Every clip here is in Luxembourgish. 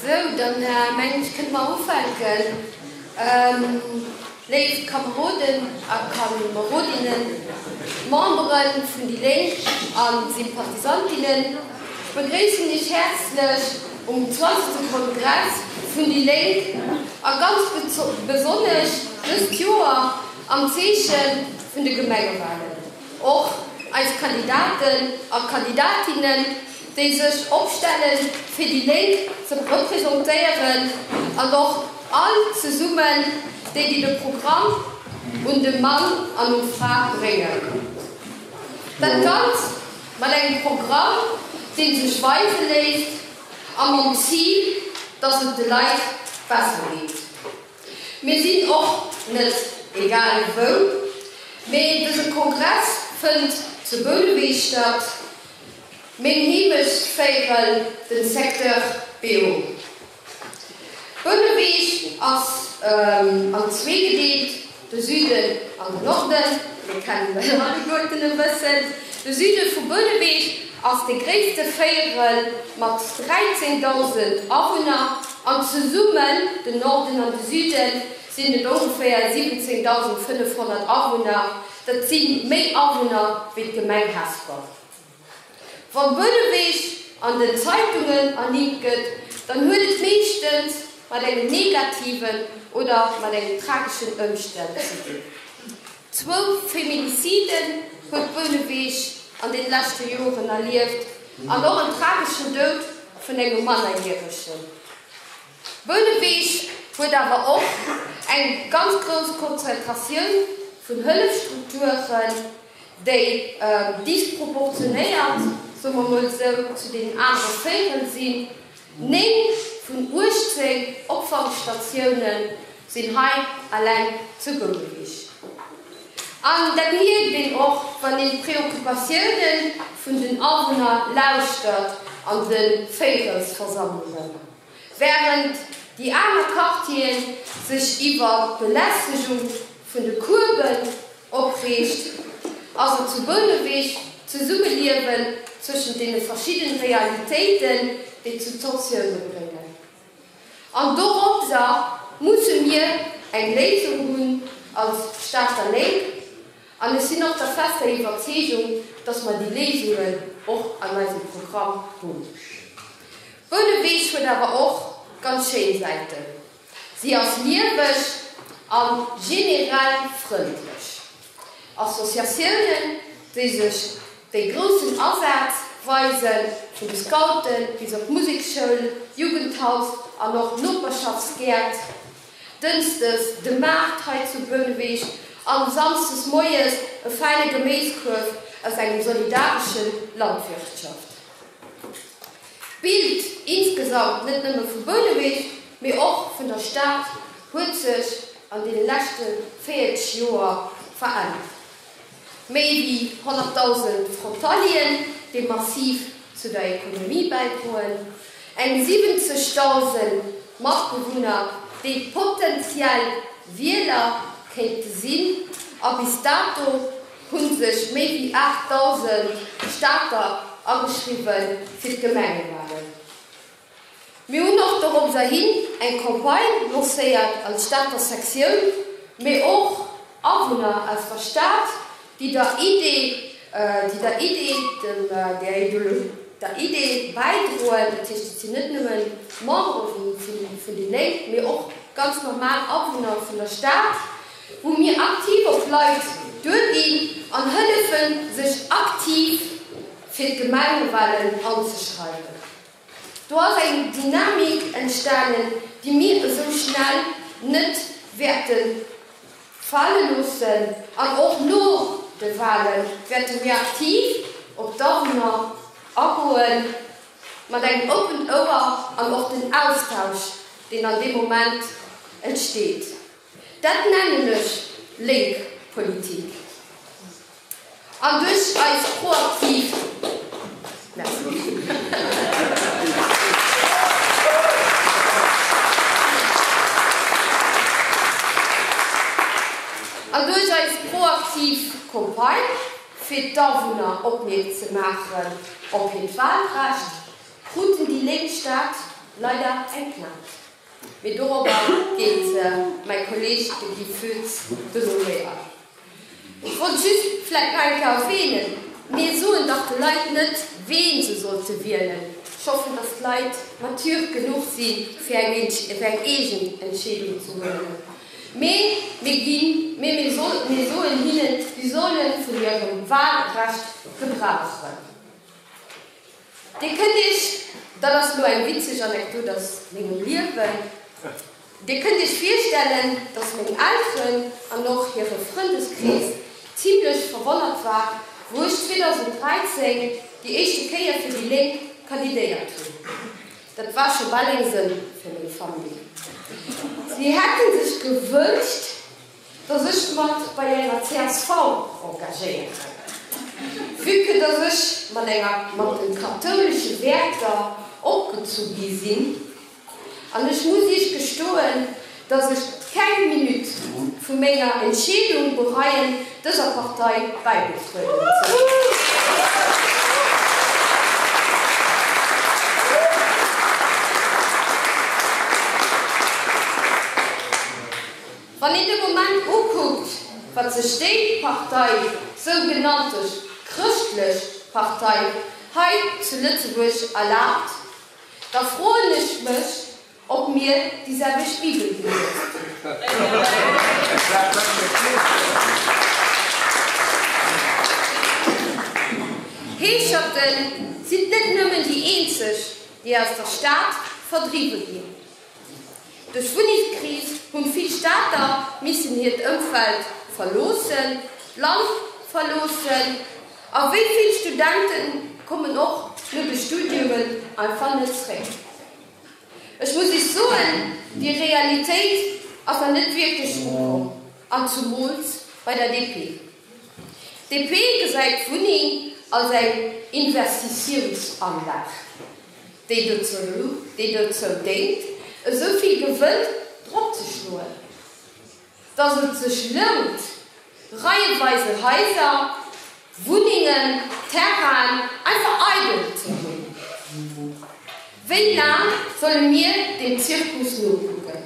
Sou, dann mengen ech kënne mer ufänken. Léif Kameroden a Kamerodinnen, Membere vun déi Lénk a Sympathisantinnen, ech begréissen Iech häerzlech um zwanzegste Kongress vun déi Lénk a ganz besonnesch dëst Joer am Zeeche vun de Gemengewalen. Och eis Kandidaten a Kandidatinnen, déi sech opstellen, fir déi Lénk ze representéieren, an och all zesummen déi, déi de Programm un de Mann an un d'Fra bréngen. Dat Ganzt mat engem Programm, dee sech weise léisst a mam Zil, dass et de Leit besser geet. Mir sinn och net egal wou, mee dëse Kongress fënnt zu Bouneweg statt, meng Heemechtsvéierel, den Secteur BO. Bouneweg ass an zwee gedeelt, de Süden an de Norden. Mir kennen dat alleguerten e bëssen. De Süde vu Bouneweg ass de gréisste Véierel mat 13.000 Awunner an zesummen, den Norden an de Süden, sinn et ongeféier 17.500 Awunner. Dat si méi Awunner wéi d'Gemeng Hesper. Wann Bouneweg an den Zeitungen ernimmt gëtt, dann huet et meeschtens mat engem negativen oder mat engem trageschen Ëmstänn ze dinn. Zwou Feminiciden huet Bouneweg an den leschte Joren erlieft an och en trageschen Doud vun engem Mannerjäregen. Bouneweg huet awer och eng ganz grouss Konzentratioun vun Hëllefsstrukturen, déi disproportionéiert, soe mer mol esou, zu deenen anere Véierel sinn. 9 vun 18 Opfangstatioune sinn hei eleng zu Bouneweg. An dat mierkt een och, wann een d'Preoccupatioune vun den Awunner lauschtert an de Véierelsversammlungen. Wärend déi aner Quartieren sech iwwer d'Belästegung vun de Kueben opreegt, ass et zu Bouneweg d'Zesummeliewen zwëschent deene verschidden Realitéiten, déi zu Tensioune bréngen. An doropser musse mir eng Léisung hunn als Stater Lénk. An ech sinn och der fester Iwwerzeegung, dass mer déi Léisungen och an eisem Programm hunn. Bouneweg huet awer och ganz schéin Säiten. Si ass lieweg a generell frëndlech. Associatiounen, déi sech déi groussen Asaz weisen, vun de Scouten bis op d'Musekschoul, Jugendhaus an och Noperschaftsgäert. Dënschdes de Maart hei zu Bouneweg an Samsdes moies e feine Geméiskuerf aus engem solidareschen Landwirtschaft. D'Bild insgesamt net nëmme vu Bouneweg, mee och vun der Stad huet sech an deene leschte 40 Joer verännert. Méi wéi 100.000 Frontalieren, déi massiv zu der Ekonomie bäidroen, eng 70.000 Matbewunner, déi potentiell Wieler kéinte sinn, a bis dato hu sech méi wéi 8.000 Stater ageschriwwe fir d'Gemengewalen. Mir hunn och doropserhin eng Campagne lancéiert als Stater Sektioun, mee och Awunner aus der Stad, déi der Idee, déi der Idee, dem, der Ideologie, der Idee bäidroen. Dat heescht, et sinn net nëmmen Membere vun, vun déi Lénk, mee och ganz normal Awunner vun der Stad, wou mir aktiv op d'Leit duerginn an hëllefen, sech aktiv fir d'Gemengewalen anzeschreiwen. Do ass eng Dynamik entstanen, déi mir esou schnell net wäerte fale loossen. An och no de Wale wäerte mir aktiv op d'Awunner agoen, mat engem oppent Ouer an och den Austausch, deen an deem Moment entsteet. Dat nennen ech lénk Politik. An duerch eis proaktiv, merci. An duerch eis proaktiv Campagne, fir d'Awunner opmierk ze maachen op hiert Wahlrecht, kruten déi Lénk Stad. Leider eng Plainte. Mee dorobber geet mäi Kolleeg, de Guy Foetz, duerno méi an. Ech wollt just vläicht nach eng Kéier erwähnen, Mir soen dach de Leit net, ween se sollte wielen. Ech hoffen, dass d'Leit mature genuch si fir eng eegen Entscheedung ze huelen. Mee mir ginn, mee mir soen hinnen, si solle vun hirem Wahlrecht Gebrauch huelen. Dir kënnt Iech, dat ass elo eng witzeg Anekdot aus mengem Liewen, Dir kënnt Iech virstellen, dass meng Elteren an och hire Frëndeskrees zimlech verwonnert war, wou ech 2013 déi éischte Kéier fir déi Lénk kandidéiert hunn. Dat war scho bal eng Sënn fir meng Famill. Si hätte sech gewënscht, dass ech mat bei enger csv engagéieren, vue que dass ech mat enger mat de kathoulesche Wäerter opgezu gi sinn. An ech muss Iech gestoen, dass ech keng Minutt vu menger Entscheedung bereien, dëser Partei bäigetrueden ze sinn. Wann een de Moment ukuckt, wat sech déi Partei, sougenannte chrëschtlech Partei, hei zu Lëtzebuerg erlaabt, da froen ech mech, ob mir déi selwecht Bibel gelies hunn. Heescherten sinn net nëmmen déi eenzeg, déi aus der Stad verdriwwe ginn. Duerch d'Wunnengskris hunn vill Stater missen hiert Ëmfeld verloossen, d'Land verloossen. A wéi vill Studente kommen och no de Studiumen einfach net zréck? Ech muss Iech soen, déi Realitéit ass nach net wierklech ukomm, an zumools bei der DP. D'DP gesäit d'Wunneng als eng Investitiounsanlag. déi dozou déngt, esou vill Gewënn drop ze schloen, dass et sech lount, reieweise Haiser, Wunnengen, Terrainen einfach eidel ze hunn. Wéi laang solle mir deem Zirkus nokucken?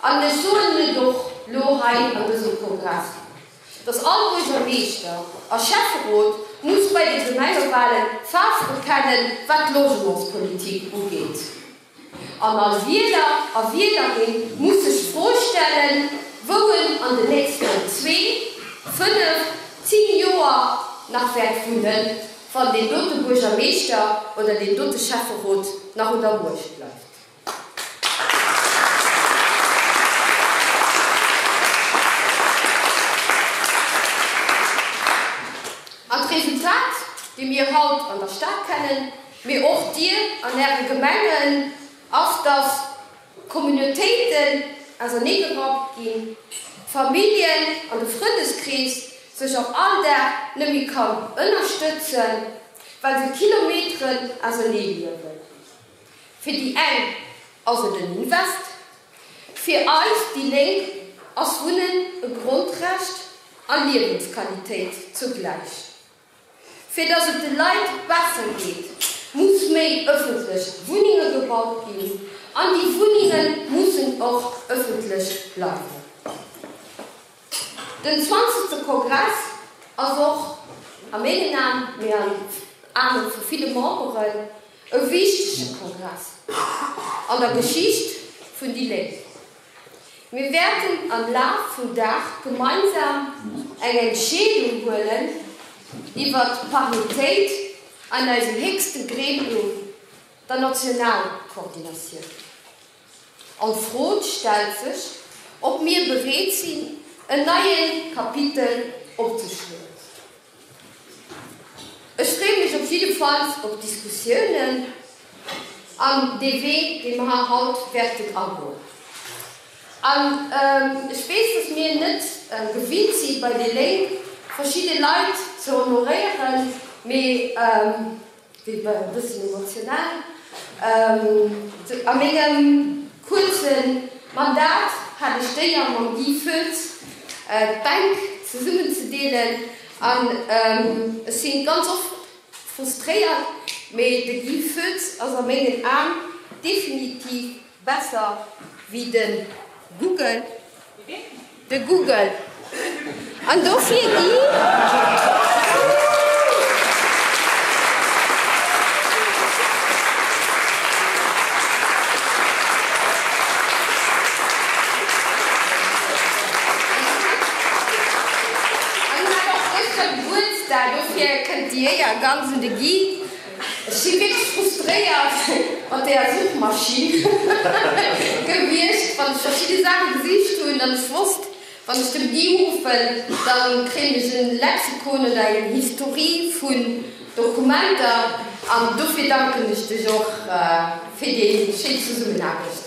An ech soen et och lo hei an dësem Kongress, dass all Buergermeeschter a Schäfferot muss bei de Gemengewahlen Faarf bekennen, wat d'Logementspolitik ugeet. An all Wieler a Wielerin muss sech d'Fro stellen, wou en an den nächsten zwee, fënnef, 10 Joer nach wäert wunnen, wann deen dote Buergermeeschter oder deen dote Schäfferot nach un der Muecht bleift. An d'Resultat, déi mir haut an der Stad kennen, mee och Dir an Äre Gemengen, ass, dass Communautéiten auserneegerappt ginn, d'Familljen an de Frëndeskrees sech am Alldag net méi kann ënnerstëtzen, well se Kilometeren ausernee liewen. Fir déi eng ass et en Invest, fir eis, déi Lénk, ass Wunnen e Grondrecht a Liewensqualitéit zugläich. Fir datt et de Leit besser geet, muss méi ëffentlech Wunnenge gebaut ginn an déi Wunnenge mussen och ëffentlech bleiwen. Den zwanzegste Kongress ass och a mengen Aen, mee an Aen vu ville Memberen, e wichtege Kongress an der Geschicht vun déi Lénk. Mir wäerten am Laf vum Dag gemeinsam eng Entscheedung huelen iwwert d'Paritéit an eisem héchste Gremium, der Nationalkoordinatioun. An d'Fro stellt sech, ob mir bereet sinn, en neie Kapitel opzeschloen. Ech freeë mech op jiddefalls op d'Diskussiounen an dee Wee, dee mer haut wäerten agoen. An ech weess, dass mir net gewinnt si bei déi Lénk verschidde Leit ze honoréieren, mee e bëssen emotional, a mengem kuerze Mandat hat ech d'Éier mam Guy Foetz d'Bänk zesummen ze deelen an ech sinn ganz oft frustréiert, mee de Guy Foetz ass a mengen Aen. Definitiv besser wéi de Google. De Google. An dofir gi. An hat och gëschter Gebuertsdag, dofir kënnt déi Éier ganz un de Guy. Ech si wierklech frustréiert mat deeër Suchmaschinn gewiescht, wann ech verschidde Saache gesicht hunn an ech wosst, wann ech dem Guy uruffen, da kréien ech en Lexikon oder eng Historie vun Dokumenter an dofir danken ech dech och fir déi schéin Zesummenaarbecht.